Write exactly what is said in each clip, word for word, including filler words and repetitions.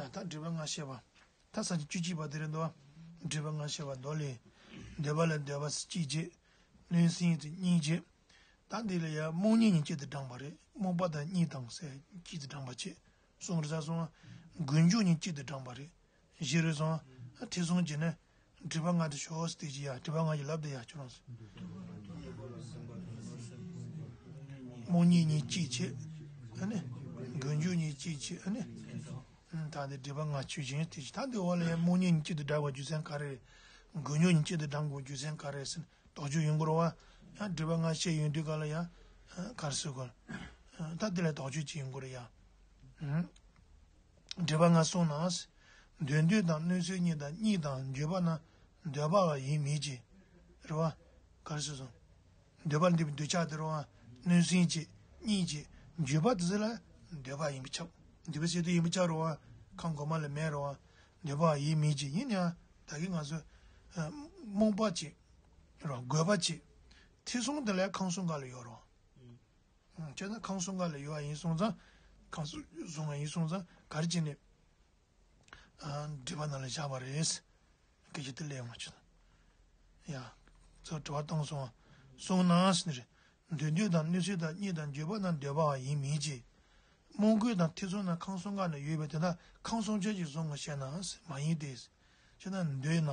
ད་སྒྲིབ་པ་ལྔ་བཤད་པ། ད་ས་བཅུ་གཅིག་པ་དེ་རེད་འདུག་སྒྲིབ་པ་ལྔ་བཤད་པ་མདོ་ལས། འདོད་པ་ལ་འདོད་པ་གཅིག་བྱེད། གནོད་སེམས་གཉིས་བྱེད། ད་འདི་ལ་ཡང་རྨོངས་གཉིད་གཉིས་གཅིག་ཏུ་བགྲངས་པ་རེད། རྨོངས་པ་དང་གཉིད་དང་ཟེར་གཅིག་ཏུ་བགྲངས་པ་བྱེད། གསུམ་རེད་ས་སོང་། འགུལ་འགྱུར་གཉིས་གཅིག་ཏུ་བགྲངས་པ་རེད། བཞི་རེད་སོང་། ཐེ་ཚོམ་བྱས་ནས་སྒྲིབ་པ་ལྔ་དེ་ཤོག་ཟེར་དེ་ཅི་ཡ་སྒྲིབ་པ་ལྔ་ཡི་ལབ་དེ་ཡ་ཁྱོད་རང་ཟེར། རྨོངས་གཉིད་གཉིས་གཅིག་བྱེད། ཨ་ནི། འགུལ་འགྱུར་གཉིས་གཅིག་བྱེད། ཨ་ནི། ད་འདི་སྒྲིབ་པ་ལྔ་ཆོས་ཅན་དེ་ཅི་ད་འདི་འོག་ལ་ཡང་རྨོངས་གཉིད་གཉིས་གཅིག་ཏུ་བགྲངས་པའི་རྒྱུ་མཚན་ག་རེ་རེད། འགུལ་འགྱུར་གཉིས་གཅིག་ཏུ་བགྲངས་དགོས་རྒྱུ་མཚན་ག་རེ་རེད་ཟེར་ན། དོགས་གཅོད་ཡོང་གི་རེད་བ། ཡང་སྒྲིབ་པ་ལྔ་བཤད་ཡོང་དུས་ག་ལ་ཡང་ག་རེ་ཟེར་དགོས། ད་འདི་ལ་དོགས་གཅོད་ཅིག་ཡོང་གི་རེད་ཡ། སྒྲིབ་པ་ལྔ་གསུངས་ན། འདོད་འདོད་དང་གནོད་འཚེ་གཉིས་དང་གཉིད་དང་འགྱོད་པ་རྣམས་འདོད་པའང་ཡིན་མིན་གྱི། རེད་བ། ག་རེ་ཟེར་སོང་། འདོད་པ་འདི་འདོད་ཆགས་དེ་རེད་བ། གནོད་སེམས་ཀྱི་གཉིད་ཀྱི་འགྱོད་པ་དེ་ཚོ་ལ་འདོད་པ་ཡིན་པས་ཁྱབ། འདོད་པའི་ཚེ་དུ་ཡིན་པས་ཁྱབ་རེད་བ། ཁམས་གོང་མ་ལ་མེད་རེད་བ། འདོད་པའང་ཡིན་མིན་གྱི་ཡིན་ཡང་ད་གིན་ང་ཚོ་རྨོངས་པ་ཅིག་རེད་བ། རྒོད་པ་ཅིག་ཐེ་ཚོམ་དེ་ལ་ཁམས་གསུམ་ཀ་ལ་ཡོད་རེད་བ། བྱས་ན་ཁམས་གསུམ་ཀ་ལ་ཡོད་པ་ཡིན་སོང་ཙང་། ཁམས་གསུམ་བཟུང་བ་ཡིན་སོང་ཙང་ག་རེ་བྱས་ནས་སྒྲིབ་པ་ནང་ལ་བཞག་པ་རེད། སྐད་ཆ་དེ་ལས་ཡོང་བ་བྱས་ན། ཡ། ཚོ་དྲི་བ་བཏང་སོང་བ། གསུངས་ན་ཟེར་ནི་རེད། འདོད་འདོད་དང་གནོད་འཚེ་དང་གཉིད་དང་འགྱོད་པ་རྣམས་འདོད་པའང་ཡིན་མིན་གྱི། རྨོངས་རྒོད་དང་ཐེ་ཚོམ་རྣམས་ཁམས་གསུམ་ཀ་ན་ཡོད་པས་དེ་དག་ཁམས་གསུམ་ཆར་གྱིས་བཟུང་ངོ་ཞེ་ན། མ་ཡིན་ཏེ། ཞེ་ན་འདོད་ན།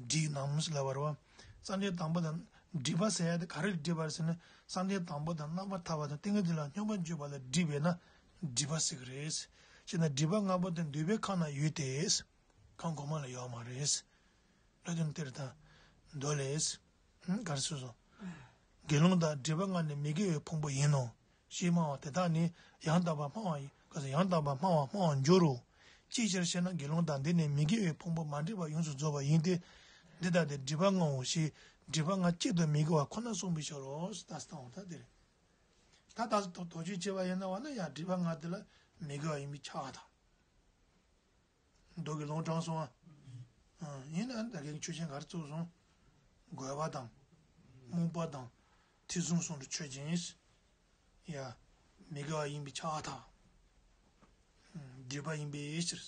སྒྲིབ་ནམ་ཟེར་ལབ་པ་རེད་བ། བསམ་གཏན་དང་པོ་དང་སྒྲིབ་པ་ཟེར་ཡ་དེ་ག་རེ་ལ་སྒྲིབ་པ་རེད་ཟེར་ན། བསམ་གཏན་དང་པོ་དང་རྣམ་པར་ཐར་པ་དང་ཏིང་ངེ་འཛིན་ལ་སྙོམས་པར་འཇུག་པ་ལ་སྒྲིབ་པས་ན་སྒྲིབ་པ་ཟེར་གི་རེད། ཞེ་ན་སྒྲིབ་པ་ལྔ་པོ་དེ་འདོད་པའི་ཁམས་ན་ཡོད་དེ། ཁམས་གོང་མ་ལ་ཡོད་མ་རེད། ལ་དོན་དེར་ད། མདོ་ལས། ག་རེ་ཟེར་སོང་། དགེ་སློང་དག་སྒྲིབ་པ་ལྔ་ནི་མི་དགེ་བའི་ཕུང་པོ་ཡིན་ནོ། ཞེས་སྨྲ་བ་དེ་དག་ནི་ཡང་དག་པར་སྨྲ་བ་ཡིན། ག་ཟེར་ཡང་དག་པར་སྨྲ་བ་སྨྲ་བར་འགྱུར་རོ། ཅིའི་ཕྱིར་ཞེ་ན། དགེ་སློང་དག་འདི་ནི་མི་དགེ་བའི་ཕུང་པོ་མ་འདྲེས་པ་ཡོངས་སུ་རྫོགས་པ་ཡིན་ཏེ། འདི་ལྟ་སྟེ་སྒྲིབ་པ་ལྔའོ་ཞེས་སྒྲིབ་པ་ལྔ་གཅིག་ཏུ་མི་དགེ་བ་ཁོ་ན་གསུངས་པའི་ཕྱིར་རོ། ད་ལྟ་འོང་ད་དེ་རེད། ད་ལྟ་དོགས་གཅོད་བྱས་པ་ཡིན་ན་བ་ན་ཡང་སྒྲིབ་པ་ལྔ་དེ་ལ་མི་དགེ་བ་ཡིན་པས་ཁྱབ་པ་དང་། མདོ་གི་ལུང་དྲངས་སོང་ཨ། ཡིན་ནའང་ད་གིན་ཆོས་ཅན་ག་རེ་བཙུགས་སོང་། རྒོད་པ་དང་། རྨོངས་པ་དང་། ཐེ་ཚོམ་གསུམ་དུ་ཆོས་ཅན། ཡ། མི་དགེ་བ་ཡིན་པས་ཁྱབ་པ་དང་། སྒྲིབ་པ་ཡིན་པའི་ཕྱིར།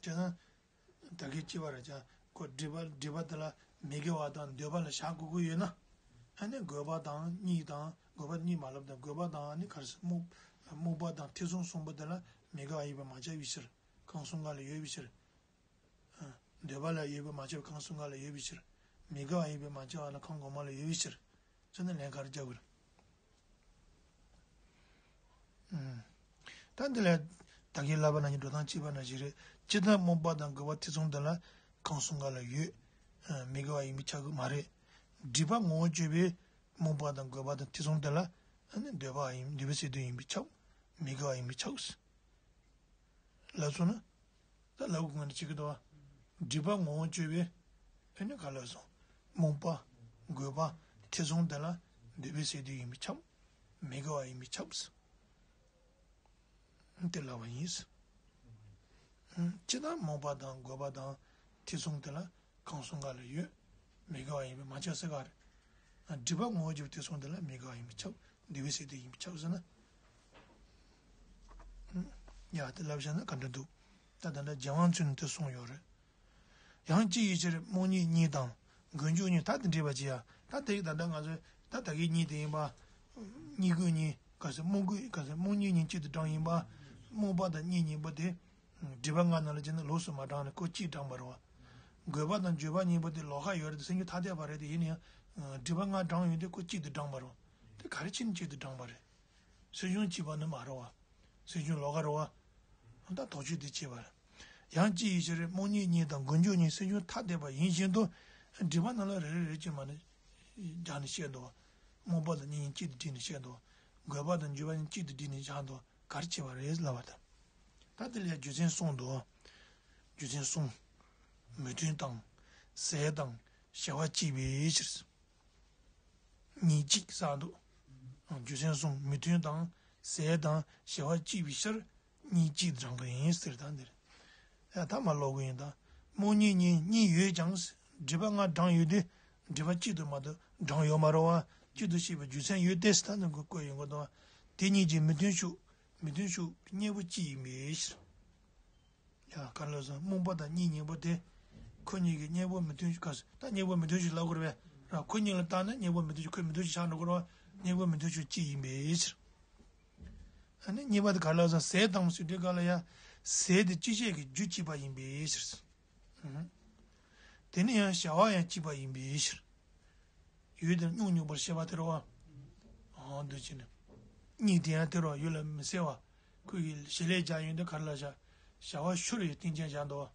བྱས་ན། ད་གིན་ཅི་བ་ར་ཅང་ཁོ་སྒྲིབ་པ་སྒྲིབ་པ་དེ་ལ་མི་དགེ་བ་དང་འདོད་པ་ལ་བཞག་དགོས་ཀྱི་ཡོད་ན། ཨ་ནི་རྒོད་པ་དང་གཉིད་དང་རྒོད་པ་གཉིད་མ་ལབ་དང་རྒོད་པ་དང་ཨ་ནི་ག་རེ་ཟེར་རྨོངས་རྨོངས་པ་དང་ཐེ་ཚོམ་གསུམ་པོ་དེ་ལ་མི་དགེ་བ་ཡིན་པས་མ་ཁྱབ་པའི་ཕྱིར། ཁམས་གསུམ་ཀ་ལ་ཡོད་པའི་ཕྱིར། འདོད་པ་ལ་ཡོད་པས་མ་ཁྱབ་ཁམས་གསུམ་ཀ་ལ་ཡོད་པའི་ཕྱིར། མི་དགེ་བ་ཡིན་པས་མ་ཁྱབ་པ་ལ་ཁམས་གོང་མ་ལ་ཡོད་པའི་ཕྱིར། ཚུལ་ནི་ལན་ག་རེ་རྒྱག་དགོས་རེད། ད་འདི་ལས་ད་གིན་ལབ་པ་ནང་བཞིན་འགྲོ་སྟངས་གཅིག་པ་ནང་བཞིན་རེད། སྤྱིར་བཏང་རྨོངས་པ་དང་རྒོད་པ་ཐེ་ཚོམ་དེ་ལ་ཁམས་གསུམ་ཀ་ལ་ཡོད། མི་དགེ་བ་ཡིན་པས་ཁྱབ་ཀྱི་མ་རེད། སྒྲིབ་པ་ངོ་བོ་གཅོད་པའི་རྨོངས་པ་དང་རྒོད་པ་དང་ཐེ་ཚོམ་དེ་ལ་འདོད་པ་ཡིན་འདོད་པའི་ཚེ་དུ་ཡིན་པས་ཁྱབ། མི་དགེ་བ་ཡིན་པས་ཁྱབ། ལབ་སོང་ན། ད་ལབ་དགོས་ངེས་ནི་ཅིག་གི་འདུག་བ། སྒྲིབ་པ་ངོ་བོ་གཅོད་པའི། ཨ་ནི་ག་ལ་སོང་། རྨོངས་པ། རྒོད་པ། ཐེ་ཚོམ་དེ་ལ་འདོད་པའི་ཚེ་དུ་ཡིན་པས་ཁྱབ། མི་དགེ་བ་ཡིན་པས་ཁྱབ། དེ་ལབ་པ་ཡིན། སྤྱིར་བཏང་རྨོངས་པ་དང་རྒོད་པ་དང་ཐེ་ཚོམ་དེ་ལ་ཁམས་གསུམ་ཀ་ལ་ཡོད། མི་དགེ་བ་ཡིན་པས་མ་ཁྱབ་ཟེར་ག་རེད། སྒྲིབ་པ་ངོ་བོ་གཅོད་པའི་ཐེ་ཚོམ་དེ་ལ་མི་དགེ་བ་ཡིན་པས་ཁྱབ། འདོད་པའི་ཚེ་དུ་ཡིན་པས་ཁྱབ་ཟེར་ན། ཡ་དེ་ལབ་བཞག་ན་ག་འདྲ་འདུག་ད་ད་ལྟ་རྒྱལ་དབང་མཚོས་ནི་དེ་གསུངས་ཡོད་རེད། ཡང་ཅི་ཡི་ཕྱིར་རྨོངས་གཉིད་གཉིས་དང་འགུལ་འགྱུར་གཉིས། ད་དེ་འདྲེས་པ་ཅི་ཡ། ད་དེ་ད་ལྟ་ང་ཚོས་ད་ད་གིན་གཉིད་དེ་ཡིན་པ། གཉིད་རྒོད་གཉིད་ག་ཟེར་རྨོངས་རྒོད་ག་ཟེར་རྨོངས་གཉིད་གཉིས་གཅིག་ཏུ་བགྲངས་ཡིན་པ། རྨོངས་པ་དང་གཉིད་གཉིས་པོ་དེ། སྒྲིབ་པ་ལྔ་ནང་ལ་བྱས་ན་ལོགས་སུ་མ་བགྲངས་ནས་ཁོ་གཅིག་བགྲངས་པ་རེད་བ། རྒོད་པ་དང་འགྱོད་པ་གཉིས་པོ་དེ་ལོགས་ཀ་ཡོད་རེད་དེ་སེམས་རྒྱུད་ཐ་དད་པ་རེད་དེ་ཡིན་ན་ཡང་། སྒྲིབ་པ་ལྔ་བགྲངས་ཡོད་དེ་ཁོ་གཅིག་ཏུ་བགྲངས་པ་རེད་བ། དེ་ག་རེ་བྱས་ནས་གཅིག་ཏུ་བགྲངས་པ་རེད། སེམས་བྱུང་གཅིག་པ་ནི་མ་རེད་བ། སེམས་བྱུང་ལོགས་ཀ་རེད་བ། ད་དོགས་གཅོད་དེ་བྱས་པ་རེད། ཡང་ཅི་ཡི་ཕྱིར་རྨོངས་གཉིད་གཉིས་དང་འགུལ་འགྱུར་གཉིས་སེམས་བྱུང་ཐ་དད་པ་ཡིན་བཞིན་དུ། སྒྲིབ་པ་རྣམས་ལ་རེ་རེ་རེ་བྱས་མ་ནི། སྦྱར་ནས་བཤད་འདུག་བ། རྨོངས་པ་དང་གཉིད་གཉིས་གཅིག་ཏུ་བསྒྲིལ་ནས་བཤད་འདུག་བ། རྒོད་པ་དང་འགྱོད་པ་གཉིས་གཅིག་ཏུ་བསྒྲིལ་ནས་བཞག་འདུག་ག་རེ་བྱས་པ་རེད་ལབ་པ་དང་། ད་དེ་ལས་རྒྱུ་མཚན་གསུངས་འདུག་བ། རྒྱུ་མཚན་གསུམ། མོས་མཐུན་དང་། ཟད་དང་། བྱ་བ་གཅིག་པའི་ཕྱིར། གཉིས་གཅིག་བསགས་འདུག་རྒྱུ་མཚན་གསུམ་མོས་མཐུན་དང་ཟད་དང་བྱ་བ་གཅིག་པའི་ཕྱིར་གཉིས་གཅིག་དྲངས་པ་ཡིན་ཟེར་ད་འདིར། ཡ་ད་མ་ཀློག་གི་ཡིན་ད། རྨོངས་གཉིད་གཉིས་གཉིས་ཡོད་ཀྱང་སྒྲིབ་པ་ལྔ་བགྲངས་ཡོད་དེ་སྒྲིབ་པ་གཅིག་ཏུ་མ་གཏོགས་བགྲངས་ཡོད་མ་རེད་བ། གཅིག་ཏུ་བཤད་པའི་རྒྱུ་མཚན་ཡོད་དེ་ད་ནི་འགོད་ཀྱི་ཡོད་འགོད་དང་། དེ་གཉིས་ཀྱི་མི་མཐུན་ཕྱོགས། མི་མཐུན་ཕྱོགས་གཉེན་པོ་གཅིག་ཡིན་པའི་ཕྱིར། ཡ་ག་རེ་ལབ་སོང་། རྨོངས་པ་དང་གཉིད་ཉལ་པོ་དེ། ཁོ་གཉིས་ཀྱི་གཉེན་པོ་མི་མཐུན་ཕྱོགས་ག་ས་ད་གཉེན་པོ་མི་མཐུན་ཕྱོགས་ལབ་དགོས་རེད་པས། ར་ཁོ་གཉིས་ལ་བརྟགས་ན་གཉེན་པོ་མི་མཐུན་ཕྱོགས་ཁོ་མི་མཐུན་ཕྱོགས་ཆགས་འགྲོ་གི་རེད་པ། གཉེན་པོ་མི་མཐུན་ཕྱོགས་གཅིག་ཡིན་པའི་ཕྱིར། ཨ་ནི་གཉིས་པ་དེ་ག་རེ་ལབ་སོང་། ཟས་དང་ཟེར་དུས་ག་ལ་ཡ། ཟས་དེ་སྐྱེད་བྱེད་ཀྱི་རྒྱུ་གཅིག་པ་ཡིན་པའི་ཕྱིར། དེ་ནི་ཡང་བྱ་བ་ཡང་གཅིག་པ་ཡིན་པའི་ཕྱིར། ཡུལ་དེར་སྙོམས་སྙོམས་པར་བྱེད་པ་དེ་རེད་པ། འོ་འདུག་བྱས་ནས། གཉིད་དེ་ཡང་དེ་རེད་པ། ཡུལ་ལ་མི་གསལ་བ། ཁོ་གི་ཞལ་ལས་བྱ་ཡོན་དེ་ག་རེ་ལ་བྱ། བྱ་བ་ཤོར་བའི་རྟེན་ཅན་བྱ་འདུག་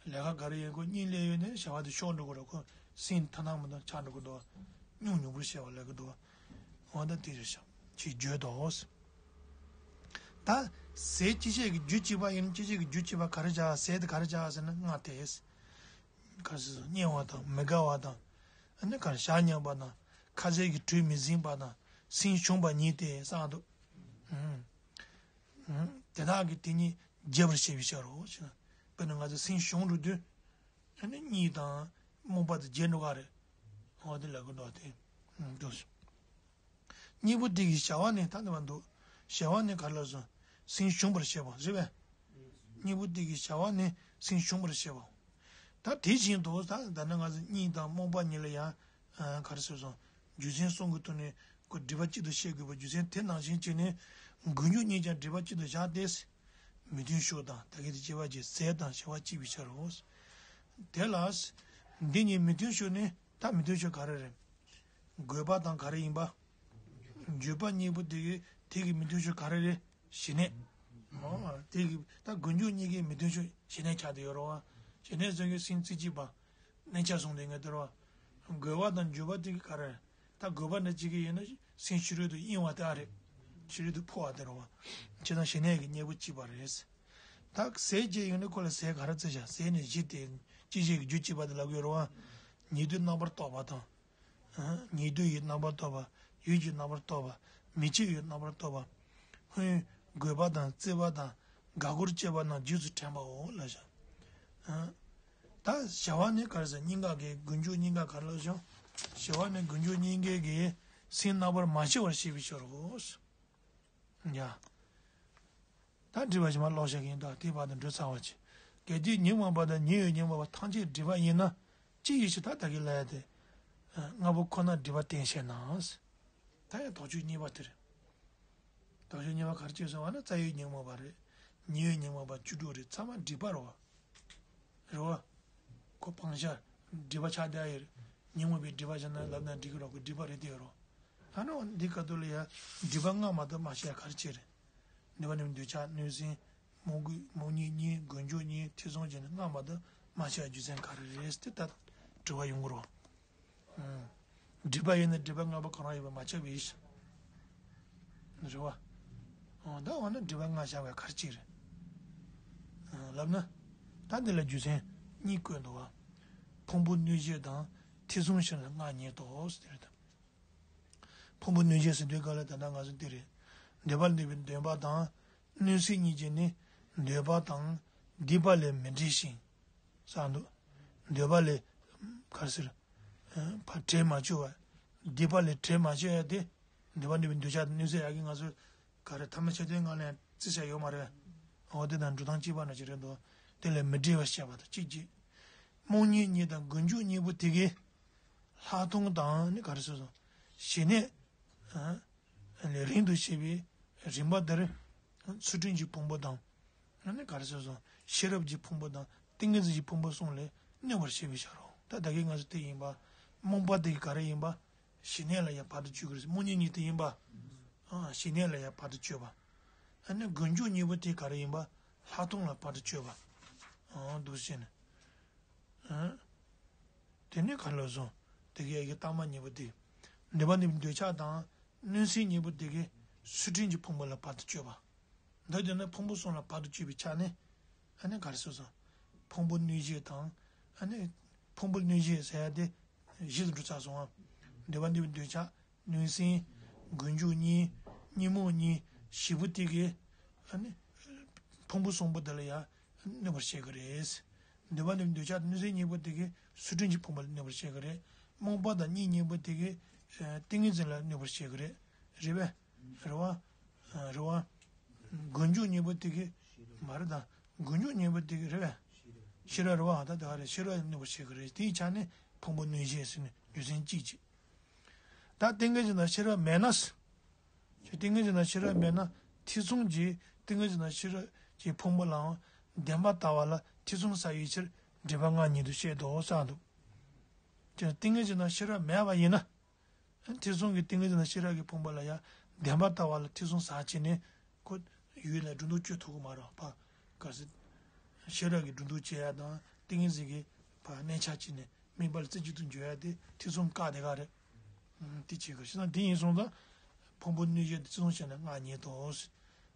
པ། ལས་ཀ་ག་རེ་ཡིན་ཁོ་གཉིད་ལས་ཡོད་ནས་བྱ་བ་དེ་ཤོར་འགྲོ་གི་རེད། ཁོ་སེམས་ཐང་ཐང་མི་འདུག་ཆགས་འགྲོ་གི་འདུག་པ། སྙོམས་སྙོམས་པར་བྱེད་པ་ལབ་གི་འདུག་པ། འོ་ད་དེ་རེད་ཤག་ཅེས་བརྗོད་དོ། ད་ཟས་སྐྱེད་བྱེད་ཀྱི་རྒྱུ་གཅིག་པ་ཡིན་ན་སྐྱེད་བྱེད་ཀྱི་རྒྱུ་གཅིག་པ་ག་རེ་བྱ། ཟས་དེ་ག་རེ་བྱ་ཟེར་ན་ལྔ་སྟེ། ག་རེ་ཟེར་སོང་། དམྱལ་བ་དང་མི་དགའ་བ་དང་། ཨ་ནི་ག་རེ་ཞག་ཉམས་པ་དང་། ཁ་ཟས་ཀྱི་དྲོད་མི་ཟིན་པ་དང་། སེམས་ཞུམ་པ་གཉིས་ཏེ་གསུངས་འདུག་ཨུམ། ཨུམ། དེ་དག་གིས་དེ་གཉིས་རྒྱས་པར་བཤད་པའི་ཕྱིར་རོ་ཞེ་ན། དཔེར་ན་ང་ཚོ་སེམས་ཞུམ་འགྲོ་དུས། ཨ་ནི་གཉིད་དང་རྨོངས་པ་དེ་རྒྱས་འགྲོ་ག་རེད། འོ་དེ་ལབ་གི་འདུག་སྟེ། ཨུམ། འདུག་གཉེན་པོ་དེ་གི་བྱ་བ་ནི་ད་ནི་བ་འདུག་བྱ་བ་ནི་ག་རེ་ལབ་སོང་། སེམས་ཞུམ་པར་བྱེད་པ་རེད་པས། གཉེན་པོ་དེ་གི་བྱ་བ་ནི་སེམས་ཞུམ་པར་བྱེད་པ། ད་དེ་བཞིན་དུ་ད་ད་ནི་ང་ཚོ་གཉིད་དང་རྨོངས་པ་གཉིས་ལ་ཡང་། ཨ། ག་རེ་ཟེར་སོང་། རྒྱུ་མཚན་གསུམ་གྱི་ཐོག་ནས་ཁོ་སྒྲིབ་པ་གཅིག་ཏུ་བཤད་དགོས་པ། རྒྱུ་མཚན་དེ་ནང་བཞིན་བྱས་ནས་རྒུད་འབྱུང་གཉིས་ཀྱང་སྒྲིབ་པ་གཅིག་ཏུ་བཞག་སྟེ། མི་མཐུན་ཕྱོགས་དང་ད་གིན་དེ་སྐྱེ་བ་གཅིག་ཟས་དང་བྱ་བ་གཅིག་པའི་ཕྱིར་རོ། དེ་ལ། འདི་གཉིས་མི་མཐུན་ཕྱོགས་ནི། ད་མི་མཐུན་ཕྱོགས་ག་རེ་རེད། རྒོད་པ་དང་ག་རེ་ཡིན་པ། འགྱོད་པ་གཉིས་པོ་དེ་གི་དེ་གི་མི་མཐུན་ཕྱོགས་ག་རེ་རེད། ཞི་གནས། འོ། དེ་གི་ད་རྒུད་འབྱུང་གཉིས་ཀའི་མི་མཐུན་ཕྱོགས་ཞི་གནས་ཆགས་བསྡད་ཡོད་རེད་པ། ཞི་གནས་ཟེར་མཁན་སེམས་རྩེ་གཅིག་པ། གནས་ཆ་བཟུང་བསྡད་མཁན་དེ་རེད་པ། རྒོད་པ་དང་འགྱོད་པ་དེ་གི་ག་རེ་རེད། ད་རྒོད་པ་འདྲ་གཅིག་གི་ཡིན་ན་སེམས་ཕྱི་རོལ་དུ་གཡེང་བ་དེ་ཨ་རེད། ཕྱི་རོལ་དུ་འཕོ་བ་དེ་རེད་པ། བྱས་ཙང་ཞི་གནས་ཀྱི་གཉེན་པོ་གཅིག་པ་རེད། ད་ཟས་བཅས་ཡོད་ན་ཁོ་ལ་ཟས་ག་རེ་བརྩི་བྱ། ཟས་ནི་བཞི་སྟེ། སྐྱེད་བྱེད་ཀྱི་རྒྱུ་གཅིག་པ་དེ་ལབ་ཀྱི་ཡོད་རེད་པ། ཉེ་དུའི་རྣམ་པར་རྟོག་པ་དང་། ཨ། ཉེ་དུ་ཡི་རྣམ་པར་རྟོག་པ། ཡུལ་གྱི་རྣམ་པར་རྟོག་པ། མི་ཕྱེད་ཡི་རྣམ་པར་རྟོག་པ། སྔོན་རྒོད་པ་དང་བརྩེ་བ་དང་དགའ་མགུར་སྐྱེས་པ་རྣམས་རྗེས་སུ་དྲན་པའོ་ལབ་བྱ། ཨ། ད་བྱ་བ་ནི་ག་རེ་ཟེར། གཉིས་ཀ་གི་རྒུད་འབྱུང་གཉིས་ཀ་ག་རེ་ལབ་བྱ། བྱ་བ་ནི་རྒུད་འབྱུང་གཉིས་ཀའི་གི་སེམས་རྣམ་པར་མ་ཕྱེ་བར་བྱེད་པའི་ཕྱིར་རོ། ཡ། ད་སྒྲིབ་པ་ཕྱི་མ་ཀློག་བྱ་གི་ཡིན་ད། དེའི་བར་དུ་འགྲོ་ཚར་བ་ཅིག་གལ་ཏེ་ཉོན་མོངས་པ་དང་ཉེ་བའི་ཉོན་མོངས་པ་ཐམས་ཅད་སྒྲིབ་པ་ཡིན་ན། ཅི་ཡི་ཕྱིར། ད་ད་གིན་ལབ་ཡ་དེ། ལྔ་པོ་ཁོ་ན་སྒྲིབ་པ་བསྟན་ཞེ་ན། ད་ཡང་དོགས་གཅོད་གཉིས་པ་དེ་རེད། དོགས་གཅོད་གཉིས་པ་ག་རེ་བྱས་སོང་བ་ན། རྩ་བའི་ཉོན་མོངས་པ་རེད། ཉེ་བའི་ཉོན་མོངས་པ་བཅུ་དྲུག་རེད། ཚང་མ་སྒྲིབ་པ་རེད་པ། རེད་པ། ཁོ་སྤང་བྱ་སྒྲིབ་པ་ཆགས་བསྡད་ཡོད་རེད། ཉོན་མོངས་པའི་སྒྲིབ་པ་བྱས་ན་ལབ་ན་འགྲིག་གི་རེད། ཁོ་སྒྲིབ་པ་རེད་དེ་ཡོད་རེད། ད་ནི་འདི་སྐབས་དུས་ལ་ཡ་སྒྲིབ་པ་ལྔ་མ་གཏོགས་མ་ཕྱེ་ཡ་ག་རེ་བྱས་རེད། འདོད་པ་ནི་འདོད་ཆགས་གནོད་སེམས། རྨོངས་རྒུད་རྨོངས་གཉིད་གཉིས། རྒུད་འབྱུང་གཉིས། ཐེ་ཚོམ་བྱས་ནས་ལྔ་མ་གཏོགས་མ་ཕྱེ་ཡ་རྒྱུ་མཚན་ག་རེ་རེད་ཟེར་ཏེ་ད་དྲི་བ་ཡོང་གི་རེད། ཨང་། སྒྲིབ་པ་ཡིན་ན་སྒྲིབ་པ་ལྔ་པོ་གང་རུང་ཡོད་པ་མ་ཁྱབ་པའི་ཕྱིར། རེད་པ། ཨང་། ད་འོ་ན་སྒྲིབ་པ་ལྔ་བཞག་པའི་ག་རེ་བྱས་རེད། ཨང་། ལབ་ན། ད་འདི་ལ་རྒྱུ་མཚན་གཉིས་བཀོད་འདུག་པ། ཕུང་པོ་གནོད་བྱེད་དང་ཐེ་ཚོམ་ཕྱིར་ན་ལྔ་ཉིད་དོ་ཟེར་དེ་རེད་དམ། ཕུང་པོ་གནོད་བྱེད་ཟེར་དུས་ག་ལ་ད་ལྟ་ང་ཚོ་འདི་རེད། འདོད་པ་ལ་གནོད་པའི་འདོད་པ་དང་། གནོད་སེམས་གཉིས་ཀྱིས་ནི་འདོད་པ་དང་སྡིག་པ་ལས་མི་འབྲས་ཤིང་། གསུངས་འདུག་འདོད་པ་ལས་ག་རེ་ཟེར། ཕར་བྲལ་མ་བཅུག་པ། སྡིག་པ་ལས་བྲལ་མ་བཅུག་ཡ་དེ། འདོད་པ་གནོད་པའི་འདོད་ཆགས་གནོད་འཚེ་ཡ་གི་ང་ཚོ་ག་རེ་ཐ་མལ་ཆགས་དོན་ལྔ་ལ་ཡང་བརྩི་བྱ་ཡོད་མ་རེད། འོ་དེ་དང་འགྲོ་སྟངས་གཅིག་པ་ན་ཅི་རེད་འདུག་དེ་ལས་མི་འབྲས་པ་བཤད་པ་དང་གཅིག་གཅིག་རྨོངས་གཉིད་གཉིས་དང་རྒུད་འབྱུང་གཉིས་པོ་དེ་གའི་ལྷག་མཐོང་དང་ནི་ག་རེ་ཟེར་སོང་། ཞི་གནས། ཨ། ལས་རིང་དུ་བྱེད་པའི་རིམ་པ་དེར་ཚུལ་ཁྲིམས་ཀྱི་ཕུང་པོ་དང་། ཨ་ནི་ག་རེ་ཟེར་སོང་། ཤེས་རབ་ཀྱི་ཕུང་པོ་དང་ཏིང་ངེ་འཛིན་གྱི་ཕུང་པོ་གསུམ་ལས་གནོད་པར་བྱེད་པའི་ཕྱིར་རོ། ད་ད་གིན་ང་ཚོ་དེ་ཡིན་པ། རྨོངས་པ་དེ་ག་རེ་ཡིན་པ། ཞི་གནས་ལ་ཡང་བར་དུ་གཅོད་ཀྱི་རེད། རྨོངས་གཉིད་གཉིས་དེ་ཡིན་པ། ཨ། ཞི་གནས་ལ་ཡང་བར་དུ་གཅོད་པ། ཨ་ནི་རྒུད་འབྱུང་གཉིས་པོ་དེ་ག་རེ་ཡིན་པ། ལྷག་མཐོང་ལ་བར་དུ་གཅོད་པ། ཨ། འདུག་སེ་བྱས་ནས། ཨ། དེ་ནས་ག་རེ་ལབ་སོང་། དེ་གའི་ཡ་གི་རྟགས་མ་གཉིས་པོ་དེ། འདོད་པ་གནོད་པའི་འདོད་ཆགས་དང་། གནོད་སེམས་གཉིས་པོ་དེ་གའི་ཚུལ་ཁྲིམས་ཀྱི་ཕུང་པོ་ལ་བར་དུ་གཅོད་པ། འདི་དེ་ནི་ཕུང་པོ་གསུམ་ལ་བར་དུ་གཅོད་པའི་ཆ་ནས། ཨ་ནི་ག་རེ་ཟེར་སོང་། ཕུང་པོ་གནོད་བྱེད་དང་། ཨ་ནི་ཕུང་པོ་གནོད་བྱེད་ཟེར་ཡ་དེ་བཞི་དུ་འགྲོ་ཚར་སོང་ང་། འདོད་པ་གནོད་པའི་འདོད་ཆགས། གནོད་སེམས། རྒུད་འབྱུང་གཉིས། གཉིད་རྨོངས་གཉིས། བཞི་པོ་དེ་གའི། ཨ་ནི། ཕུང་པོ་གསུམ་པོ་དེ་ལ་ཡང་གནོད་པར་བྱེད་ཀྱི་རེད། འདོད་པ་གནོད་པའི་འདོད་ཆགས་དང་གནོད་སེམས་གཉིས་པོ་དེ་གའི་ཚུལ་ཁྲིམས་ཀྱི་ཕུང་པོ་ལ་གནོད་པར་བྱེད་ཀྱི་རེད། རྨོངས་པ་དང་གཉིད་གཉིས་པོ་དེ་གའི། ཨ། ཏིང་ངེ་འཛིན་ལ་གནོད་པར་བྱེད་ཀྱི་རེད། རེད་པས། རེད་པ། རེད་བ། མགོ་མཇུག་གཉིས་པོ་དེ་གི་མ་རེད་ད། མགོ་མཇུག་གཉིས་པོ་དེ་གི་རེད་བས། ཤེས་རབ་རེད་བ། ད་དེ་ག་རེད། ཤེས་རབ་གནོད་པ་བྱེད་གི་རེད། དེའི་ཆ་ནས་ཕུང་པོ་གནོད་བྱེད་ཟེར་ནས་རྒྱུ་མཚན་གཅིག་བྱས། ད་ཏིང་ངེ་འཛིན་དང་ཤེས་རབ་མེད་ན། ཏིང་ངེ་འཛིན་དང་ཤེས་རབ་མེད་ན་ཐེ་ཚོམ་གྱིས་ཏིང་ངེ་འཛིན་དང་ཤེས་རབ་ཀྱི་ཕུང་པོ་ལའང་བདེན་པ་ལྟ་བ་ལ་ཐེ་ཚོམ་ཟ་བའི་ཕྱིར་སྒྲིབ་པ་ལྔ་ཉིད་དུ་བཤད་དོ་གསུངས་འདུག་ཏིང་ངེ་འཛིན་དང་ཤེས་རབ་མེད་པ་ཡིན་ན། ཐེ་ཚོམ་གྱིས་ཏིང་ངེ་འཛིན་དང་ཤེས་རབ་ཀྱི་ཕུང་པོ་ལ་ཡང་བདེན་པ་ལྟ་བ་ལ་ཐེ་ཚོམ་ཟ་བྱས་ནས་ཁོ་ཡུལ་ལ་སྒྲོ་འདོགས་གཅོད་ཐུབ་ཀྱི་མ་རེད་པ། གལ་སྲིད་ཤེས་རབ་ཀྱིས་སྒྲོ་འདོགས་གཅོད་ཡ་དང་ཏིང་ངེ་འཛིན་གྱིས་ཕར་གནས་འཆའ་བྱས་ནས་དམིགས་པ་ལ་རྩེ་གཅིག་ཏུ་འཇོག་ཡ་དེ་ཐེ་ཚོམ་བཀག་དེ་ག་རེད། ཨང་། དེ་བྱེད་དགོས། བྱས་ཙང་དེ་ཡིན་སོང་ཙང་ཕུང་པོ་གནོད་བྱེད་དེ་ཐེ་ཚོམ་བྱས་ན་ལྔ་ཉིད་དོ།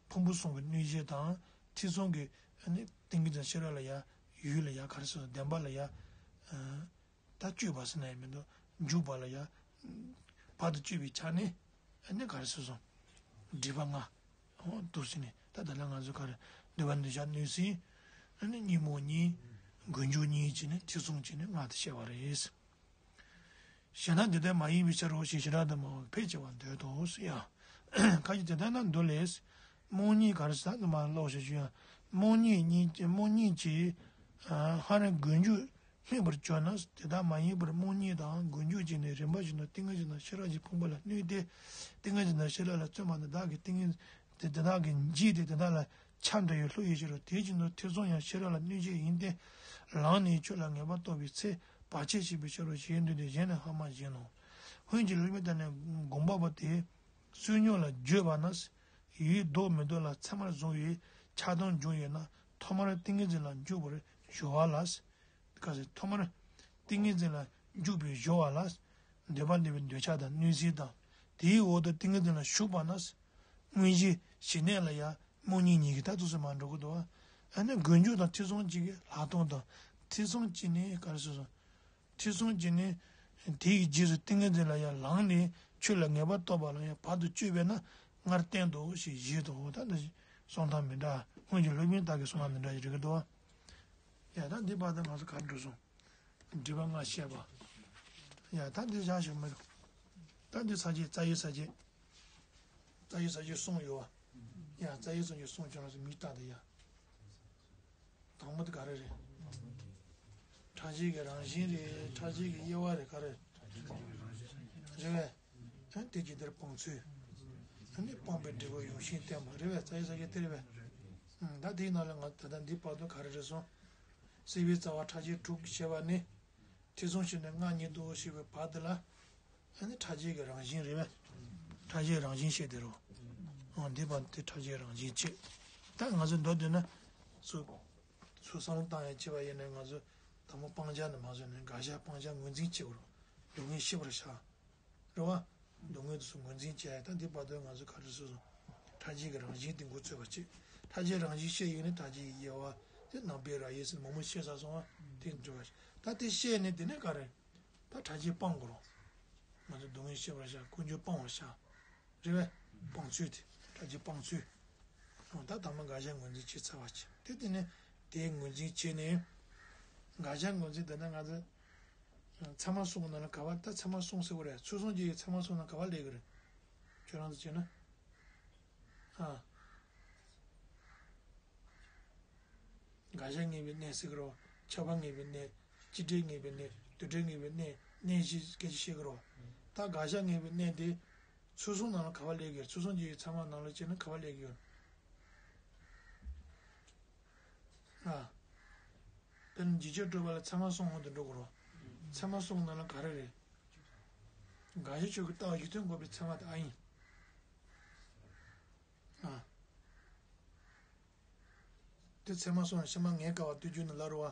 ཕུང་པོ་གསུམ་གྱི་གནོད་བྱེད་དང་ཐེ་ཚོམ་གྱིས་ནི་ཏིང་ངེ་འཛིན་ཤེས་རབ་ལ་ཡ་ཡུལ་ལ་ཡ་ག་རེ་ཟེར་བདེན་པ་ལ་ཡ། ད་གཅོད་པ་ཟེར་ན་ཡང་མི་འདུག་འཇུག་པ་ལ་ཡང་བར་དུ་གཅོད་པའི་ཆ་ནས་ཨ་ནི་ག་རེ་ཟེར་སོང་། སྒྲིབ་པ་ལྔ། འོ་འདུག་ཟེར་ནས་ད་ད་ལན་ང་ཚོ་ག་རེ་འདོད་པ་འདོད་ཆགས་གནོད་སེམས། ཨ་ནི་གཉིད་རྨུགས་གཉིད། མགོ་མཇུག་གཉིད་བྱས་ནས་ཐེ་ཚོམ་བྱས་ནས་ལྔ་དེ་བཤད་པ་རེད། གཞན་དག་དེ་ལྟར་མ་ཡིན་པའི་ཕྱིར་རོ་ཞེས་བྱེ་བྲག་ཏུ་སྨྲ་བ་ཕལ་ཆེ་བར་འདོད་དོ་ཟེར་ཡང་། ཁ་ཅིག་དེ་ལྟར་ན་འདོད་ལས། རྨུགས་གཉིད་ག་རེ་ཟེར་ན་མ་ཀློག་ཞེས་ཞུ་ཡང་། རྨུགས་གཉིད་གཉིད་རྨུགས་གཉིད་ཀྱིས། ཧ་རེ་མགོ་མཇུག་སྨད་པར་གྱུར་ན། དེ་ལྟར་མ་ཡིན་པར་རྨུགས་གཉིད་དང་མགོ་མཇུག་བྱས་ནས་རིམ་པ་བཞིན་དུ་ཏིང་ངེ་འཛིན་དང་ཤེས་རབ་ཀྱི་ཕུང་པོ་ལ་གནོད་དེ། ཏིང་ངེ་འཛིན་དང་ཤེས་རབ་ལ་བརྩོན་པ་ནི་བདག་གི་ཏིང་ངེ་དེ་དེ་དག་གི་འཇིག་སྟེ་དེ་དག་ལ་ཆགས་འདྲ་བའི་བློ་ཡིན་ཕྱིར་རོ། དེ་བཞིན་དུ་ཐེ་ཚོམ་ཡང་ཤེས་རབ་ལ་གནོད་བྱེད་ཡིན་ཏེ། ལམ་ནས་ཆོས་ལ་ངེས་པར་རྟོགས་པའི་ཚེ་བར་ཆད་བྱེད་པའི་ཕྱིར་རོ། གཞན་འདོད་དེ་གཞན་ནི་ཧ་མ་གོ་ནོ། སྔོན་གྱི་སློབ་དཔོན་དག་ནི་སྒོམ་པ་པོ་དེ་བསོད་སྙོམས་ལ་འགྱོད་པ་ན། ཡིད་ལྡོག་མི་ལྡོག་ལ་ཚད་མར་བཟུང་བའི་ཆགས་སྡང་བྱུང་ཡོད་ན་ཐོག་མར་ཏིང་ངེ་འཛིན་ལ་འཇུག་པར་གཞོལ་བ་ལ། ག་ཟེར། ཐོག་མར་ཏིང་ངེ་འཛིན་ལ་འཇུག་པའི་སྦྱོར་བ་ལ། འདོད་པ་འདོད་པའི་འདོད་ཆགས་དང་གནོད་སེམས་དང་། དེའི་འོག་ཏུ་ཏིང་ངེ་འཛིན་ལ་ཞུགས་པ་ན། དངོས་གཞི་ཞི་གནས་ལ་ཡང་རྨུགས་གཉིད་གཉིས་ཀྱིས་ད་དུས་སུ་མ་འགྲོ་གི་འདུག་ཨ་ནི་མགོ་མཇུག་དང་ཐེ་ཚོམ་གཅིག་གི་ལྷག་མཐོང་དང་། ཐེ་ཚོམ་གཅིག་ནི་ག་རེ་ཟེར་སོང་། ཐེ་ཚོམ་གཅིག་ནི། དེའི་རྗེས་སུ་ཏིང་ངེ་འཛིན་ལ་ཡང་ལམ་ནས་ཆོས་ལ་ངེས་པར་རྟོགས་པ་ལ་ཡང་བར་དུ་གཅོད་པས་ན་སྔར་བསྟན་ཏོ་ཞེས་བཞེད་དོ། ད་འདི་གསུང་སྟངས་མི་འདྲ། སྔོན་གྱི་སློབ་དཔོན་དག་གི་གསུང་སྟངས་འདི་འདྲ་ཞིག་རེད་གི་འདུག་ཡ་ད་འདི་བར་དུ་ང་ཚོ་ག་འགྲོ་སོང་། སྒྲིབ་པ་ལྔ་བཤད་པ། ཡ་ད་འདི་བཞག་ཞིག་མི་རུང་། ད་འདི་ས་བཅད་རྩ་བའི་ས་བཅད། རྩ་བའི་ས་བཅད་གསུམ་ཡོད་བ། ཡ་རྩ་བའི་ས་བཅད་གསུམ་ཁྱོད་རང་ཚོ་མིག་ལྟ་དེ་ཡ། དང་པོ་དེ་ག་རེ་རེད། ཕྲ་རྒྱས་ཀྱི་རང་བཞིན་རེད། ཕྲ་རྒྱས་ཀྱི་དབྱེ་བ་རེད། ག་རེ་རེད་བས། ཨ་དེ་ཇི་ལྟར་སྤང་ཚུལ། ཨ་ནི་སྤངས་པའི་འབྲས་བུ་ཡོངས་ཤེས་བསྟན་པ་རེད་བས། རྩ་བའི་ས་བཅད་དེ་རེད་བས། ཨང་། ད་དེའི་ནང་ལ་ང་ད་ལྟ་འདི་བར་དུ་ག་རེ་རེད་སོང་། སྲིད་པའི་རྩ་བ་ཕྲ་རྒྱས་དྲུག་ཞེས་པ་ནི། ཐེ་ཚོམ་ཞེས་ནས་ལྔ་ཉིད་དོ་ཞེས་པའི་བར་དུ་ལ། ཨ་ནི་ཕྲ་རྒྱས་ཀྱི་རང་བཞིན་རེད་བས། ཕྲ་རྒྱས་རང་བཞིན་བཤད་དེ་རོ། ཨང་། འདི་བར་དུ་ཕྲ་རྒྱས་རང་བཞིན་བྱེད། ད་ང་ཚོ་མདོར་བསྡུས་ན། སུ། སུ་བསམ་བློ་བཏང་ཡང་བྱས་པ་ཡིན་ན་ང་ཚོ་དང་པོ་སྤང་བྱ་ནས་མ་བཟོས་ནས་དགག་བྱ་སྤང་བྱ་ངོས་འཛིན་བྱེད་དགོས་རོ། སྡུག་བསྔལ་ཤེས་པར་བྱ། རེད་བ། སྡུག་བསྔལ་དེ་ཚོ་ངོས་འཛིན་བྱས་ཡ་ད་འདི་བར་དུ་ང་ཚོ་ག་རེ་ཟེར་སོང་། ཕྲ་རྒྱས་ཀྱི་རང་བཞིན་དེ་མགོ་ཚོས་པ་བྱེད། ཕྲ་རྒྱས་རང་བཞིན་བཤད་ཡོད་ནི་ཕྲ་རྒྱས་ཀྱི་དབྱེ་བ་དེ་ནང་པའི་ར་ཡེ་སི་མང་པོ་བཤད་ཚར་སོང་བ་དེ་འགྲོ་བ་ཞིག་ད་དེ་བཤད་ནས་དེ་ནས་ག་རེ། ད་ཕྲ་རྒྱས་སྤང་དགོས་རོ། ང་ཚོ་སྡུག་བསྔལ་ཤེས་པར་བྱ། ཀུན་འབྱུང་སྤང་བར་བྱ། རེད་བས། སྤང་ཚུལ་དེ། ཕྲ་རྒྱས་སྤང་ཚུལ། ཨང་། ད་དང་པོ་དགག་བྱ་ངོས་འཛིན་བྱས་ཚར་བ་བྱས། དེ་དེ་ནས་དེའི་ངོས་འཛིན་བྱས་ནས། དགག་བྱ་ངོས་འཛིན་དེ་ནས་ང་ཚོ། ཚད་མ་གསུམ་ནང་ལ་ག་བ། ད་ཚད་མ་གསུམ་ཟེར་བ་རེད། ཚུལ་གསུམ་གྱི་ཚད་མ་གསུམ་ནང་ག་བ་སླེབས་ཀྱི་རེད། ཁྱོད་རང་ཚོ་བྱས་ན། ཨ། དགག་བྱ་ངེས་པའི་གནས་ཟེར་གི་རོ། ཁྱབ་པ་ངེས་པའི་གནས། སྤྱི་འགྲེ་ངེས་པའི་གནས། དོན་འགྲེ་ངེས་པའི་གནས། གནས་བཞི་སྐད་ཆ་བཤད་གི་རོ། ད་དགག་བྱ་ངེས་པའི་གནས་དེ། ཚུལ་གསུམ་ནང་ལ་ག་བ་སླེབས་ཀྱི། ཚུལ་གསུམ་གྱི་ཚད་མ་ནང་ལ་བྱས་ན་ག་བ་སླེབས་ཀྱི་ཡོད། ཨ། དཔེར་ན་འཇིགས་ཆེན་སྤྲོས་པ་ལ་ཚད་མ་གསུམ་སྔོན་དུ་འགྲོ་དགོས་རེད། ཚད་མ་གསུམ་ནང་ལ་ག་རེ་རེད། དགག་བྱ་ཆོས་ཀྱི་ལྟ་བ་གཞི་མཐུན་འགོག་པའི་ཚད་མ་དེ་ཨ་ཡིན། ཨ། དེ་ཚད་མ་གསུམ་ཕྱི་མ་ངེས་དགག་པ་སྟོན་རྒྱུ་ནི་ལ་རུ་བ།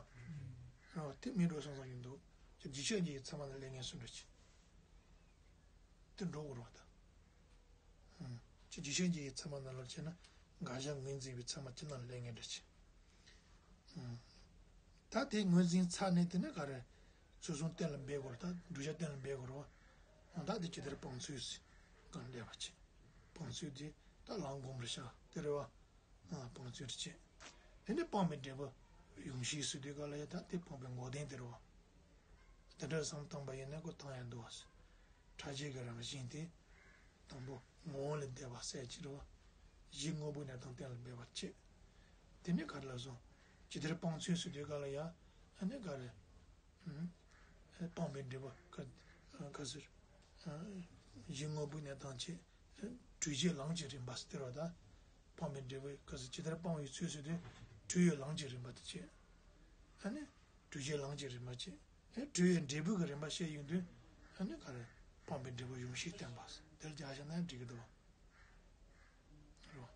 རེད་བ། དེ་མི་འགྲོ་སོང་སོང་ཡིན་འདུག་ཅེས་འཇིགས་ཆེན་གྱི་ཚད་མ་ལ་སླེབས་ངེས་སུ་འགྲོ་ཅིག་དེ་འགྲོ་དགོས་རེད་བ་ད། ཨང་། ཅེས་འཇིགས་ཆེན་གྱི་ཚད་མ་ནང་ལ་བྱས་ན་དགག་བྱ་ངོས་འཛིན་པའི་ཚད་མ་ཅི་ནང་ལ་སླེབས་ངེས་འདྲ་ཅིག་ཨང་། ད་དེ་ངོས་འཛིན་ཚར་ནས་དེ་ནས་ག་རེ། ཚུལ་གསུམ་གཏན་ལ་འབེབས་དགོས་རེད། ད་བསྒྲུབ་བྱ་གཏན་ལ་འབེབས་དགོས་རེད་བ། ཨང་། ད་དེ་ཇི་ལྟར་སྤང་ཚུལ་ཟེར། གང་སླེབས་པ་ཅིག་སྤང་ཚུལ་དེ་ད་ལམ་སྒོམ་པར་བྱ་དེ་རེད་བ། ཨང་། སྤང་ཚུལ་དེ་བྱེད། དེ་ནས་སྤངས་པའི་འབྲས་བུ་ཡོངས་ཤེས་ཟེར་དུས་ག་ལ་ཡ་ད་དེ་སྤངས་པའི་འགོག་བདེན་དེ་རེད་བ། དེ་འདྲ་བསམ་བཏང་པ་ཡིན་ན་ཁོ་བཏང་ཡ་འདུག་བ། ཕྲ་རྒྱས་ཀྱི་རང་བཞིན་དེ། དང་པོ་ངོ་བོ་ལས་འདས་པ་གསལ་གྱི་རེད་བ། གཞི་དངོས་པོའི་གནས་སྟངས་གཏན་ལ་འབེབས་པར་བྱེད། དེ་ནས་ག་རེ་ལབ་སོང་། ཇི་ལྟར་སྤང་ཚུལ་ཟེར་དུས་ག་ལ་ཡ། ཨ་ནི་ག་རེ། ཨ། སྤངས་པའི་འབྲས་བུ་ག་ག་ཟེར། ཨ། གཞི་དངོས་པོའི་གནས་སྟངས་བྱེད། ཨ། གྲོལ་བྱེད་ལམ་གྱི་རིམ་པ་ཟེར་བ་དང་། སྤངས་པའི་འབྲས་བུ་ག་ཟེར་ཇི་ལྟར་སྤང་བའི་ཚུལ་ཟེར་དུས་གྲོལ་བའི་ལམ་གྱི་རིམ་པ་དེ་བྱེད། ཨ་ནི་གྲོལ་བྱེད་ལམ་གྱི་རིམ་པ་བྱེད། ཨ། གྲོལ་བའི་འབྲས་བུ་གི་རིམ་པ་བཤད་ཡོང་དུས། ཨ་ནི་ག་རེ། སྤངས་པའི་འབྲས་བུ་གཞོམ་གཞིག་བསྟན་པ་ཟེར་དེ་ལ་སྦྱར་བཞག་ན་འགྲིག་གི་འདུག་རེད་བ།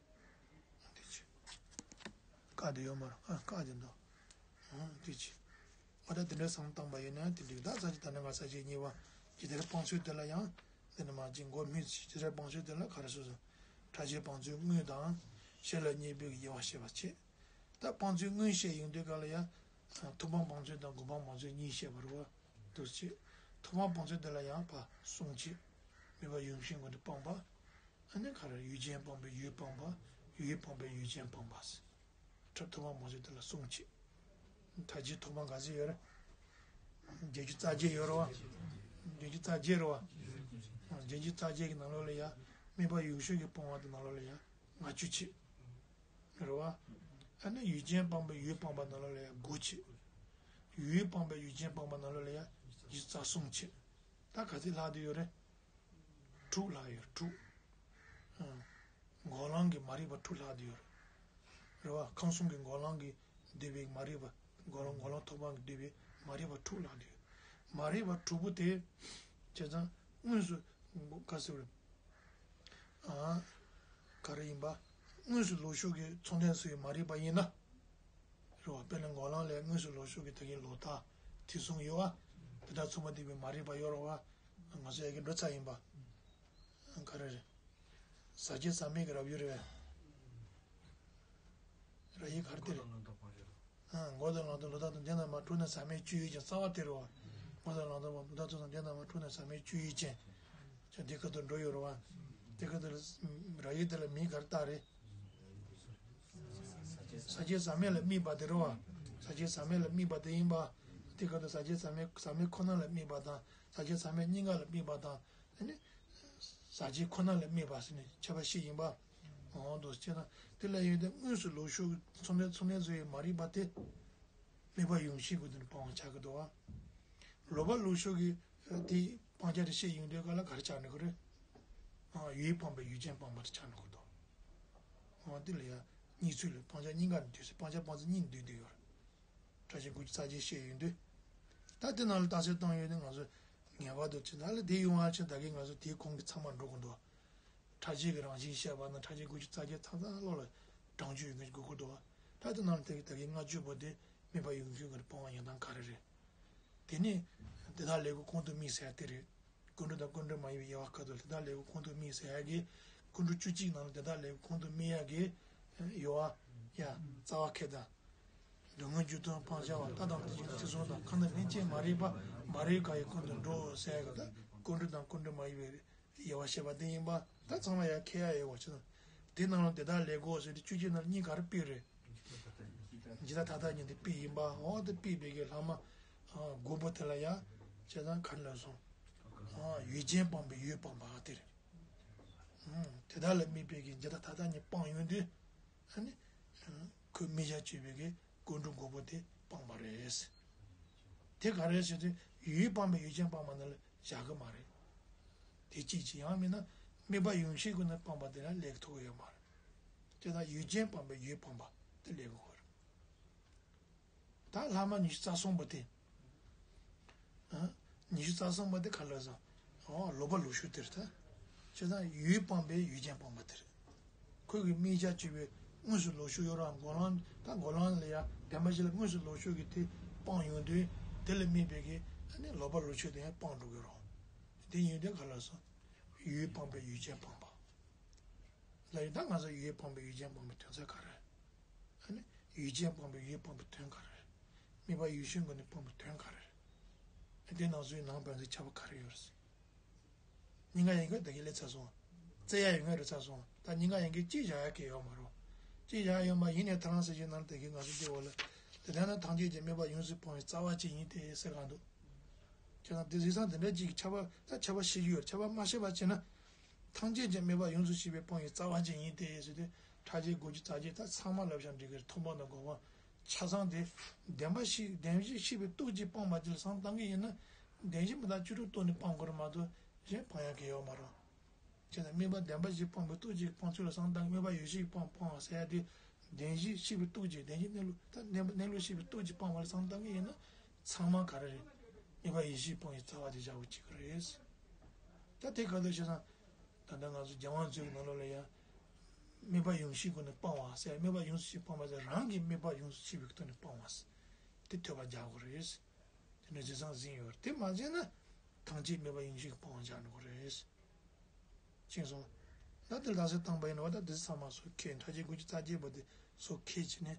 འདི་ཅི། བཀག་དེ་ཡོད་མ་རེད། ཨ། བཀག་དེ་འདུག་ཨ། འདི་ཅི། ཨ། ད་དེ་འདྲའི་བསམ་བཏང་པ་ཡིན་ན་དེ་འགྲིག་ད་ས་ཆ་ད་ནི་ང་ས་ཆ་གཉིས་པ་ཇི་ལྟར་སྤང་ཚུལ་དེ་ལ་ཡང་། འདི་ནི་མ་གཅིག་མགོ་མིག་ཇི་ལྟར་སྤང་ཚུལ་དེ་ལ་ག་རེ་སོ་སོ། ཕྲ་རྒྱས་སྤང་ཚུལ་དངོས་དང་། ཞི་ལ་གཉེར་པའི་དབྱེ་བ་བཤད་པ་བྱེད། ད་སྤང་ཚུལ་དངོས་བཤད་ཡོང་དུས་ག་ལ་ཡ། ཐོབ་དཔང་སྤང་ཚུལ་དང་སྒོམ་སྤང་སྤང་ཚུལ་གཉིས་བཤད་པ་རེད་བ། འདུག་སེ་བྱེད། ཐོབ་དཔང་སྤང་ཚུལ་དེ་ལ་ཡང་ཕར་གསུམ་བྱེད། དམིགས་པ་ཡུལ་ཤེས་ངོ་དེ་སྤངས་པ། ཨ་ནི་ག་རེ་ཡུལ་ཅན་སྤངས་པའི་ཡུལ་སྤངས་པ། ཡུལ་སྤངས་པའི་ཡུལ་ཅན་སྤངས་པ་ཟེར། ཐོབ་ཐོབ་དཔང་སྤང་ཚུལ་དེ་ལ་གསུམ་བྱེད། ཕྲ་རྒྱས་ཐོབ་དཔང་ག་ཚོད་ཡོད་རེད། བརྒྱད་ཅུ་རྩ་བརྒྱད་ཡོད་རེད་བ། བརྒྱད་ཅུ་རྩ་བརྒྱད་རེད་བ། བརྒྱད་ཅུ་རྩ་བརྒྱད་ཀྱི་ནང་ལོགས་ལ་ཡ། དམིགས་པ་ཡུལ་ཤེས་ཀྱི་སྤོང་བ་དེ་ནང་ལོགས་ལ་ཡ། ལྔ་བཅུ་བྱེད། རེད་བ། ཨ་ནི་ཡུལ་ཅན་སྤངས་པའི་ཡུལ་སྤངས་པ་ནང་ལོགས་ལ་ཡ་དགུ་བྱེད། ཡུལ་སྤངས་པའི་ཡུལ་ཅན་སྤངས་པ་ནང་ལོགས་ལ་ཡ་བཞི་རྩ་གསུམ་བྱེད། ད་ག་ཚོད་ལྷག་བསྡད་ཡོད་རེད། དྲུག་ལྷག་ཡོད་དྲུག་ཨ། འགོག་ལམ་གྱི་མ་རིག་པ་དྲུག་ལྷག་བསྡད་ཡོད་རེད། རེད་བ། ཁམས་གསུམ་གྱི་འགོག་ལམ་གྱིས་བསྡུས་པའི་མ་རིག་པ། འགོག་ལམ་འགོག་ལམ་ཐོབ་དཔང་གིས་བསྡུས་པའི་མ་རིག་པ་དྲུག་ལྷག་བསྡད་ཡོད། མ་རིག་པ་དྲུག་པོ་དེ། བྱས་ཙང་དངོས་སུ་ག་ཟེར་བ་རེད། ཨ། ག་རེ་ཡིན་པ། དངོས་སུ་ལོག་ཕྱོགས་ཀྱི་ཚོགས་འདྲེན་སུ་ཡི་མ་རིག་པ་ཡིན་ན། རེད་བ། དཔེར་ན་འགོག་ལམ་ལས་དངོས་སུ་ལོག་ཕྱོགས་ཀྱི་ད་གིན་ལོག་ལྟ་དེ་གསུམ་ཡོད་བ། དེ་དག་མཚུངས་པ་བསྡུས་པའི་མ་རིག་པ་ཡོད་རེད་བ། ང་ཚོ་ཡ་གི་འགྲོ་ཚར་ཡིན་པ། ག་རེ་རེད། ཟག་བཅས་ཟག་མེད་ཀྱི་རབ་ཡུལ་རེད་བས། རབ་ཡུལ་ག་རེ་དེ་རེད། ཨ། འགོག་དང་ལམ་དང་ལོག་ལྟ་དང་འདས་རྣམ་པ་དྲུག་ནི་ཟག་མེད་བཅུ་ཡོད་ཅིང་རྩ་བ་དེ་རེད་བ། འགོག་དང་ལམ་དང་ལོག་ལྟ་དང་འདས་རྣམ་པ་དྲུག་ནི་ཟག་མེད་བཅུ་ཡོད་ཅིང་། ཅང་དེ་ཁ་ཐུག་འགྲོ་ཡོད་རེད་བ། དེ་ཁ་ཐུག་ལ་རབ་ཡུལ་དེ་ལ་མིང་ག་རེ་བཏགས་རེད། ཟག་བཅས་ཟག་མེད་ལ་དམིགས་པ་དེ་རེད་བ། ཟག་བཅས་ཟག་མེད་ལ་དམིགས་པ་དེ་ཡིན་པ། དེ་ཁ་ཐུག་ཟག་བཅས་ཟག་མེད་ཟག་མེད་ཁོ་ན་ལ་དམིགས་པ་དང་ཟག་བཅས་ཟག་མེད་གཉིས་ཀ་ལ་དམིགས་པ་དང་། ཨ་ནི། ཟག་བཅས་ཁོ་ན་ལ་དམིགས་པ་ཟེར་ནས་ཁྱད་པར་བཤད་ཡིན་པ། འོ་འདུག་ཅེ་ན། དེ་ལ་ཡོད་དེ་དངོས་སུ་ལོག་ཕྱོགས་ཀྱི་ཚོགས་འདྲེན་ཚོགས་འདྲེན་བཟོ་བའི་མ་རིག་པ་དེ། དམིགས་པ་ཡུལ་ཤེས་ཀྱི་སྒོ་ནས་སྤང་བ་ཆགས་ཀྱི་འདུག་བ། ལོག་པ་ལོག་ཕྱོགས་ཀྱི་དེ་སྤང་བྱ་དེ་བཤད་ཡོང་དུས་ག་ལ་ག་རེ་ཆགས་འགྲོ་གི་རེད། ཨ། ཡུལ་སྤངས་པའི་ཡུལ་ཅན་སྤངས་པ་དེ་ཆགས་འགྲོ་གི་འདུག་འོ་དེ་ལ་ཡང་གཉིས་ཚུལ་ལ་སྤང་བྱ་གཉིས་ཀ་ནས་འདུས་སེ་སྤང་བྱ་སྤང་ཚུལ་གཉིས་འདུས་བསྡད་ཡོད་རེད། ཕྲ་ཕྱིན་དགུ་བཅུ་རྩ་བརྒྱད་བཤད་ཡོང་དུས། ད་དེ་ནང་ལ་རྟགས་གསལ་བཏང་ཡོད་དེ་ང་ཚོ་ངེས་པར་དུ་ཅི་ད་ལ་དེ་ཡོང་བ་ཆེ་ད་གིན་ང་ཚོ་དེའི་གོང་གི་ཚང་མ་འགྲོ་དགོས་འདུག་ཕྲ་ཕྱིན་གྱི་རང་བཞིན་བཤད་པ་ན་ཕྲ་ཕྱིན་དགུ་བཅུ་རྩ་བརྒྱད་ཚང་ཚང་བློ་ལ་དྲང་བཅུད་ཡོད་མཁན་ཞིག་དགོས་ཀྱི་འདུག་ད་དེ་ནང་ལ་དེ་གི་ད་གིན་ལྔ་བཅུ་པོ་དེ་དམིགས་པ་ཡུལ་ཤེས་ཀྱི་སྒོ་ནས་སྤོང་བ་ཡིན་སྟངས་ག་རེ་རེད། དེ་ནས་དེ་དག་ལས་ཀུན་ཁོང་དུ་དམིགས་ཟེར་ཡ་དེ་རེད། ཀུན་འགྲོ་དང་ཀུན་འགྲོ་མ་ཡིན་པའི་དབྱེ་བ་ཁ་ཐུག་དེ་དག་ལས་ཀུན་ཁོང་དུ་དམིགས་ཟེར་ཡ་གི། ཀུན་འགྲོ་བཅུ་གཅིག་ནང་ལ་དེ་དག་ལས་ཀུན་ཁོང་དུ་དམིགས་ཡ་གི། ཡོད་བ། ཡ། རྩ་བ་ཁེ་དང་། སྡུག་བསྔལ་རྒྱུ་དང་སྤང་བྱ་བ་ལྟ་དང་དེ་བཞིན་ཚུལ་གསུམ་དང་ཁ་ན་ལྷན་སྐྱེས་མ་རིག་པ་མ་རིག་ག་ཡི་ཀུན་ཏུ་འགྲོ་ཟེར་ཡ་གི་ད་ཀུན་འགྲོ་དང་ཀུན་འགྲོ་མ་ཡིན་པའི་དབྱེ་བ་བཤད་པ་དེ་ཡིན་པ་ད་ཚང་མ་ཡ་ཁེ་ཡ་ཡོད་བ་ཆེ་ན། དེ་ནང་ལ་དེ་དག་ལས་ཀུན་ཟེར་དེ་བཅུ་གཅིག་ནང་གཉིས་ག་རེ་དཔེ་རེད། འཇིག་ལྟ་ཐ་དད་གཉིས་དེ་དཔེ་ཡིན་པ་འོ་དེ་དཔེ་བའི་གི་ལྷག་མ། དགུ་པོ་དེ་ལ་ཡ། བྱས་ཙང་ག་རེ་ལབ་སོང་། ཡུལ་ཅན་སྤངས་པའི་ཡུལ་སྤངས་པ་དེ་རེད། དེ་དག་ལ་དམིགས་པའི་གི་འཇིག་ལྟ་ཐ་དད་གཉིས་སྤངས་ཡོང་དུས། ཨ་ནི། ཁོས་དམིགས་བྱ་བཅད་པའི་གི་ཀུན་འགྲོ་དགུ་པོ་དེ་སྤངས་པ་རེད། དེ་ག་རེ་ཟེར་དུས་ཡུལ་སྤངས་པའི་ཡུལ་ཅན་སྤངས་པ་ནང་ལ་བཞག་གི་མ་རེད། དེ་གཅིག་གཅིག་ཡང་མིན་ན་དམིགས་པ་ཡུལ་ཤེས་ཀྱི་སྒོ་ནས་སྤངས་པ་དེ་ལ་ལས་ཀྱི་ཐོག་ཡོད་མ་རེད། དེ་དག་ཡུལ་ཅན་སྤངས་པའི་ཡུལ་སྤངས་པ་དེ་ལས་ཀྱི་ཧོ་རེད། ད་ལྷག་མ་ཉི་ཤུ་རྩ་གསུམ་པོ་དེ། ཨ། ཉི་ཤུ་རྩ་གསུམ་པོ་དེ་ག་ལ་ཟེར། ཨོ་ལོག་པ་ལོག་ཕྱོགས་དེ་རེད་ད། བྱས་ཙང་ཡུལ་སྤངས་པའི་ཡུལ་ཅན་སྤངས་པ་དེ་རེད། ཁོས་གི་དམིགས་བྱ་བཅད་པའི་དངོས་སུ་ལོག་ཕྱོགས་ཡོད་ར་འགོག་ལམ་ད་འགོག་ལམ་ལ་ཡ་བདེན་པ་བཞི་ལ་དངོས་སུ་ལོག་ཕྱོགས་ཀྱི་དེ་སྤངས་ཡོང་དུས་དེ་ལ་དམིགས་པའི་གི་ཨ་ནི་ལོག་པ་ལོག་ཕྱོགས་དེ་ཡང་སྤངས་འགྲོ་གི་རེད། དེ་ཡིན་དུས་ག་ལ་ཟེར། ཡུལ་སྤངས་པའི་ཡུལ་ཅན་སྤངས་པ། ལ་ཡིན་ད་ང་ཚོ་ཡུལ་སྤངས་པའི་ཡུལ་ཅན་སྤངས་པའི་དོན་ཚན་ག་རེ། ཨ་ནི། ཡུལ་ཅན་སྤངས་པའི་ཡུལ་སྤངས་པའི་དོན་ག་རེ། དམིགས་པ་ཡུལ་ཤེས་སྒོ་ནས་སྤངས་པའི་དོན་ག་རེ། ཨ་དེ་ནང་ཚོའི་ནང་ཕན་ཚུན་ཁྱད་པར་ག་རེ་ཡོད་རེད། གཉིས་ཀ་ཡིན་གྱི་ད་གིན་ལས་ཚར་སོང་། བཙལ་ཡ་ཡོད་ངེས་རེད་ཚར་སོང་། ད་གཉིས་ཀ་ཡིན་གྱི་གཅིག་བཞག་ཡ་གི་ཡོད་མ་རེད། གཅིག་བཞག་ཡ་ཡོད་མ་ཡིན་ནས་ཐ་རང་ས་ཞིག་ནང་ད་གིན་ང་ཚོ་འདི་འོ་ལ། དེ་ལྟར་ན་ཐམས་ཅད་ཀྱི་དམིགས་པ་ཡོངས་སུ་སྤངས་པའི་རྩ་བ་གཅིག་ཡིན་ཏེ་ཟེར་གང་འདུག་ཁྱེད་རང་དེ་ཟིག་སང་དེ་འདྲ་གཅིག་གི་ཁྱབ་པ་ད་ཁྱབ་པ་ཤེས་རྒྱུ་ཡོད་ཁྱབ་པ་མ་ཤེས་པ་བྱས་ན། ཐམས་ཅད་ཀྱི་དམིགས་པ་ཡོངས་སུ་ཤེས་པའི་སྤངས་པའི་རྩ་བ་གཅིག་ཡིན་ཏེ་ཟེར་ཏེ། ཕྲ་རྒྱས་སྒོ་བརྒྱད་རྩ་བརྒྱད་ད་ཚང་མ་ལབ་བཞག་འགྲིག་གི་རེད། ཐོབ་པ་དང་གོ་འཕང་ཆ་ཚང་དེ་བདེན་པ་ཤེས་བདེན་བཞི་ཤེས་པའི་སྟོབས་ཀྱིས་སྤངས་པ་དེ་ལ་བསམ་བཏང་གི་ཡིན་ན། བདེན་བཞི་མི་རྟག་བཅུ་དྲུག་བཏོན་ནས་སྤང་དགོས་རེད་མ་གཏོགས་གཞན་སྤང་ཡག་གི་ཡོད་མ་རེད། བྱས་ཙང་དམིགས་པ་བདེན་པ་བཞི་སྤངས་པའི་སྟོབས་ཀྱིས་སྤང་ཚུལ་ལ་བསམ་བཏང་། དམིགས་པ་ཡེ་ཤེས་སྤངས་སྤངས་ཟེར་ཡ་དེ་བདེན་བཞི་ཤེས་པའི་སྟོབས་ཀྱིས་བདེན་བཞི་གནས་ལུགས་ད་གནས་པ་གནས་ལུགས་ཤེས་པའི་སྟོབས་ཀྱིས་སྤངས་པ་ལ་བསམ་བཏང་གི་ཡིན་ན། ཚང་མ་ག་རེ་རེད། དམིགས་པ་ཡེ་ཤེས་སྤངས་ཡི་རྩ་བ་དེ་བཞག་དགོས་ཀྱི་རེད། ད་དེ་ག་དུས་བྱས་ཙང་། ད་ལྟ་ང་ཚོ་རྒྱལ་དབང་མཛོད་ཀྱི་ནང་ལོགས་ལ་ཡང་། དམིགས་པ་ཡེ་ཤེས་སྒོ་ནས་སྤང་བ་ཟེར། དམིགས་པ་ཡེ་ཤེས་སྤངས་པ་ཟེར་རང་གི་དམིགས་པ་ཡེ་ཤེས་པའི་སྟོབས་ནས་སྤང་བ་ཟེར། དེ་ཐོས་པ་རྒྱག་དགོས་རེད། དེ་ནས་རྗེས་སང་ཟིན་ཡོད་རེད། དེ་མ་ཟིན་ན་ཐམས་ཅད་དམིགས་པ་ཡེ་ཤེས་སྤང་བ་བྱ་དགོས་རེད། ཅེས་གསུངས། ད་དེ་ལ་ཟེར་བཏང་པ་ཡིན་ན་བ་ད་དེ་ཚང་མ་སོ་ཁེ་ཕྲ་རྒྱས་དགུ་བཅུ་རྩ་བརྒྱད་པོ་དེ་སོ་ཁེ་བྱས་ནས།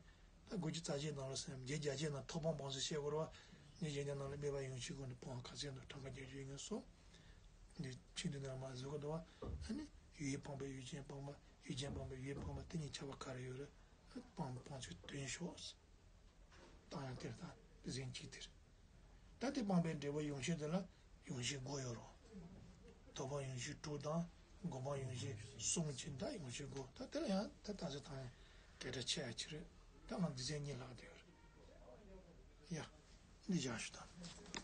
ད་དགུ་བཅུ་རྩ་བརྒྱད་ནང་ལ་སེམས་བརྒྱད་བརྒྱ་བརྒྱད་ནང་ཐོབ་སྤང་སྤངས་ཚུལ་བཤད་དགོས་རེད་བ། ཉིན་བརྒྱད་བརྒྱ་ནང་ལ་དམིགས་པ་ཡེ་ཤེས་སྒོ་ནས་སྤང་བ་ག་ཚད་འདུག་གྲངས་ཀ་བརྒྱད་ཅུ་ཡིན་ངེས་སོ། འདི་ཆིག་འདི་ནང་མ་བཟོ་གི་འདུག་བ། ཨ་ནི་ཡུལ་སྤངས་པ་ཡུལ་ཅན་སྤངས་པ་ཡུལ་ཅན་སྤངས་པ་ཡུལ་ཅན་སྤངས་པ་དེ་གཉིས་ཁྱད་པར་ག་རེ་ཡོད་རེད། སྤངས་སྤང་ཚུལ་སྟོན་ཤོག། བཏང་ཡང་དེར་ད་འཛིན་གཅིག་དེར། ད་དེ་སྤངས་པའི་འབྲས་བུ་ཡོངས་ཤེས་དེ་ལ་ཡོངས་ཤེས་དགུ་ཡོད་རོ། ཐོབ་པ་ཡོངས་ཤེས་དྲུག་དང་གོ་འཕང་ཡོངས་ཤེས་གསུམ་གྱིས་ད་ཡོངས་ཤེས་དགུ། ད་དེ་ལ་ཡང་ད་ད་ཚོད་བཏང་ཡང་སྐད་གྲགས་ཆེ་ཡ་ཆེ་རེད། ད་ང་འདི་ཚན་གཉིས་ལྷག་དེ་ཡོད་རེད་ཡ། འདི་བཞག་ཞུ་དང་།